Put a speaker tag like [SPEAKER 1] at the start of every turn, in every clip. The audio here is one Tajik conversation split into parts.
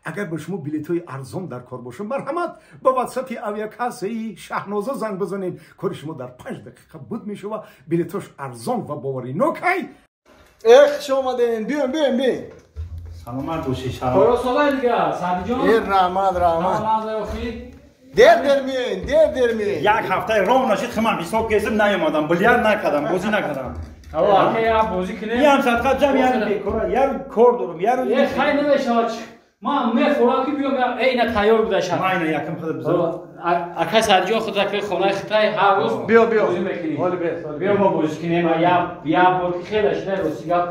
[SPEAKER 1] Агар ба шумо билетҳои арзон дар кор бошад, марҳамат ба ватсапи авиакассаи Шаҳноза занг бизанед. Кори шумо дар 5 дақиқа буд мешава. Билетҳош арзон ва боваринок ай.
[SPEAKER 2] Эх, хуш омаден. Биён, биён, биён.
[SPEAKER 3] Саломат бошӣ, салом.
[SPEAKER 4] Коросолай дига, Саъдиҷон.
[SPEAKER 2] Э, раҳмат, раҳмат. Дер дер миёен, дер дер миёен.
[SPEAKER 3] Як ҳафтаи ров нашид, химам ҳисоб кесим, наёмадам, билярд накардам, бозӣ накардам.
[SPEAKER 4] Ака, я бозӣ кунем.
[SPEAKER 3] Ям садқа ҷам, я бекора, я кор дорум, я
[SPEAKER 4] Э, хай намешавад. Ман мехӯрам ки биём, э, ина тайёр будаша.
[SPEAKER 3] Ман ина якм худ бизор.
[SPEAKER 4] Ака Саъдиҷон худ ака хонаи хитай ҳар рӯз
[SPEAKER 2] биё, биё.
[SPEAKER 4] Бозӣ мекунем.
[SPEAKER 2] Ҳоли бес, ҳоли
[SPEAKER 4] биё мо бозӣ кунем, я бор ки хеле шуда рости гап.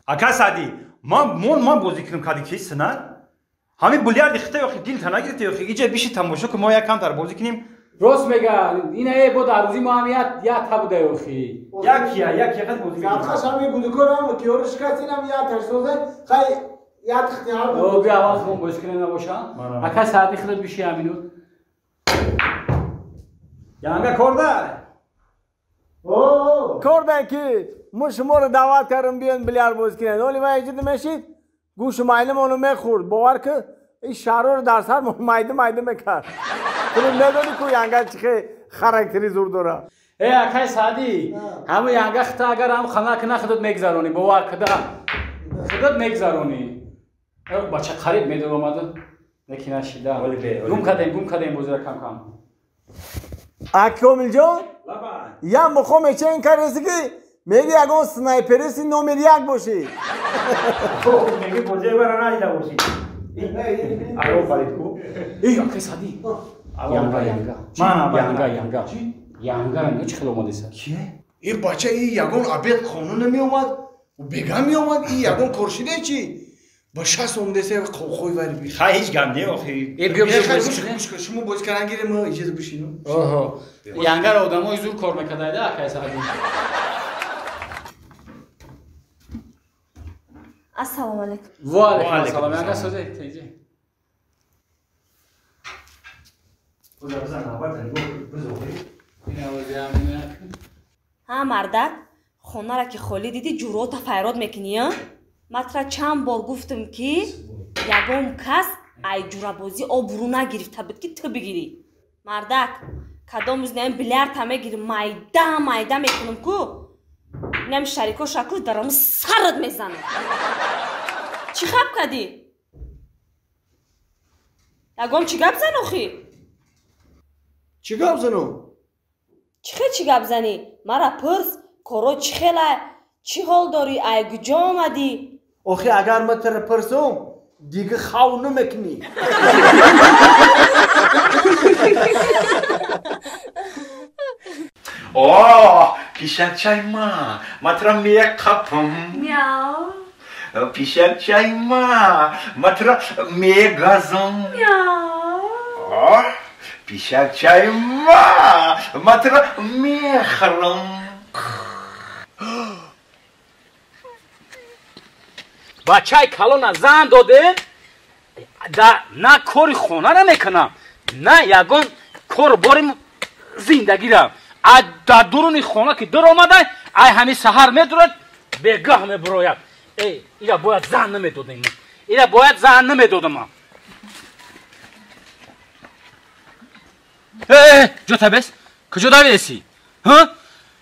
[SPEAKER 3] Ака Саъдӣ, ман бозӣ кунам кади ки сина? Ҳамин билярди хитай охи дил та нагирифта охи иҷа биши тамошо ки мо як камтар бозӣ кунем.
[SPEAKER 4] Рост мега, ина э бо дар рӯзи мо ҳам я та буда охи.
[SPEAKER 3] Як я, як я қад бозӣ мекунем.
[SPEAKER 2] Садқаш ҳамин гудукор ҳам киёру шикаст, инам я ташсоза, хай я тихти ҳам.
[SPEAKER 4] О, биё аввал худмон бозӣ кунем набоша. Ака Саъдӣ худат биши ҳаминут.
[SPEAKER 3] Янга корда.
[SPEAKER 2] О, корда ки мо шуморо даъват кардем биён билярд бозӣ кунед. Оли ва иҷида мешид, гӯшу майлимону мехӯрд. Бовар ки ин шаҳрҳоро дар сар майда майда мекард. Ту медонӣ ку янга чӣ хел характери зур дорад.
[SPEAKER 4] Э, акай Саъдӣ, ҳамун янга хита агар ҳам хана кина худат мегзаронӣ, бовар кида. Худат мегзаронӣ. Э, бача қариб медаромада. Лекин нашида. Гум кардем, гум кардем бозиро кам кам.
[SPEAKER 2] Акомилҷон, я мухо мечен кардеси ки меги ягон снайпериси номер 1 бошӣ.
[SPEAKER 3] Меги бозии вара надида бошӣ. Алло, фарид ку.
[SPEAKER 4] Эй, акай Саъдӣ. Янга, янга. Янга, янга. Янга ранга чӣ хел омадеса?
[SPEAKER 3] Кие?
[SPEAKER 2] Э, бача, и ягон обед хона намеомад, бега меомад, и ягон коршиде чӣ? Ба 60 омадеса қоқой вари би.
[SPEAKER 3] Хай ҳеҷ гап не охи.
[SPEAKER 4] Э, биё, биё, бозӣ кунем.
[SPEAKER 2] Шумо бозӣ кардан гирем, мо иҷоза бишинем.
[SPEAKER 4] Оҳо. Янгаро одамои зур кор мекардайда, акай Саъдӣ.
[SPEAKER 5] Ассалому алайкум.
[SPEAKER 4] Ва алайкум ассалом. Янга сӯзе, теҷи.
[SPEAKER 5] Ҳа, мардак, хонара ки холӣ дидӣ, ҷуръота файрод мекунӣ, а? Матра чанд бор гуфтам ки ягон кас ай ҷурабозӣ обрӯ нагирифта буд ки ту бигирӣ. Мардак, кадом рӯз наям билярдта мегирӣ, майда майда мекунам ку. Инам шарико шаку дарому сарат мезанам. Чӣ хаб кардӣ? Ягон чӣ гап зан охӣ?
[SPEAKER 2] Чӣ гап занам?
[SPEAKER 5] Чӣ хел чӣ гап занӣ? Мара пурс, коро чӣ хела? Чӣ ҳол дорӣ? Ай куҷо омадӣ?
[SPEAKER 2] Охи агар ман туро пурсам, дига хав намекунӣ.
[SPEAKER 3] О, пишакчаи ма, ман туро меқапам.
[SPEAKER 5] Мяу.
[SPEAKER 3] Пишакчаи ма, ман туро мегазам.
[SPEAKER 5] Мяу.
[SPEAKER 3] О, пишакчаи ма, ман туро мехӯрам.
[SPEAKER 4] Бачаи калона зан додем, на кори хонара мекунам, на ягон кору бори зиндагира. Дар дуруни хона ки дур омада, ай ҳами саҳар медурад, бегаҳ мебурояд. Эй, ира бояд зан намедодем. Ира бояд зан намедодам. Э, ҷота бес, куҷо давидеси? Ҳа?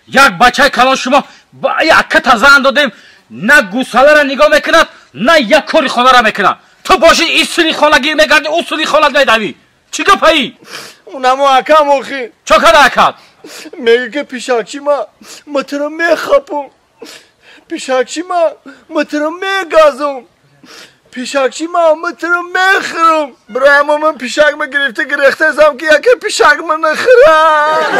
[SPEAKER 4] Як бачаи калон шумо якката зан додем, на гусалара нигоҳ мекунад, на як кори хонара мекунад. Ту боши ин сӯи хона гир мегардӣ, ӯ сӯи хона медавӣ. Чӣ гапаӣ?
[SPEAKER 2] Унамо акам охи.
[SPEAKER 4] Чо карда акат?
[SPEAKER 2] Мега ки пишакчи ма, ма туро мехапам. Пишакчи ма, ма туро мегазам. Пишакчи ма, ма туро мехӯрам. Бирамо ман пишак ма гирифта гирехта зам ки яке пишак ма нахӯрам.